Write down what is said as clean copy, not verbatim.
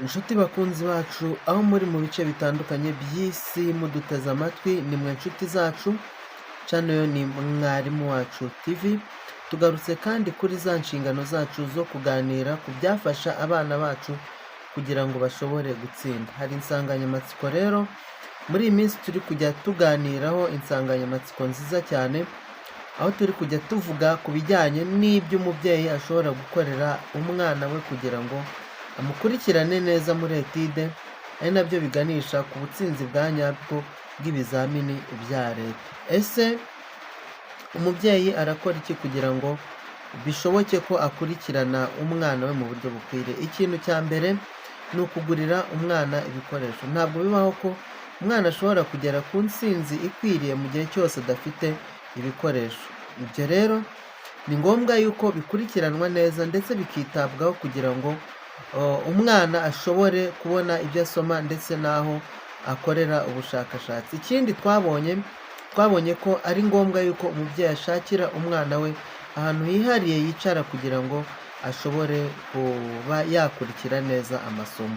Inshuti bakunzi bacu, aho muri mu bice bitandukanye by'isi muduteze amatwi, ni mwe nshuti zacu. Channel ni Mwarimu Wacu TV. Tugarutse kandi kuri za nshingano zacu zo kuganira ku byafasha abana bacu kugira ngo bashobore gutsinda. Hari insanganyamatsiko rero muri iyi minsi turi kujya tuganiraho, insanganyamatsiko nziza cyane, aho turi kujya tuvuga ku bijyanye n'ibyo umubyeyi ashobora gukorera umwana we kugira ngo amukurikirane neza muri étude, ari nabyo biganisha ku butsinzi bwa nyabwo bw'ibizamini bya Leta. Ese umubyeyi arakora iki kugira ngo bishoboke ko akurikirana umwana we mu buryo bukwiriye? Ikintu cya mbere ni ukugurira umwana ibikoresho. Ntabwo bibaho ko umwana ashobora kugera ku ntsinzi ikwiriye mu gihe cyose adafite ibikoresho. Ibyo rero ni ngombwa yuko bikurikiranwa neza ndetse bikitabwaho kugira ngo umwana ashobore kubona ibyo asoma ndetse n'aho akorera ubushakashatsi. Ikindi twabonye ko ari ngombwa yuko umubyeyi ashakira umwana we ahantu hihariye yicara kugira ngo ashobore kuba yakurikira neza amasomo.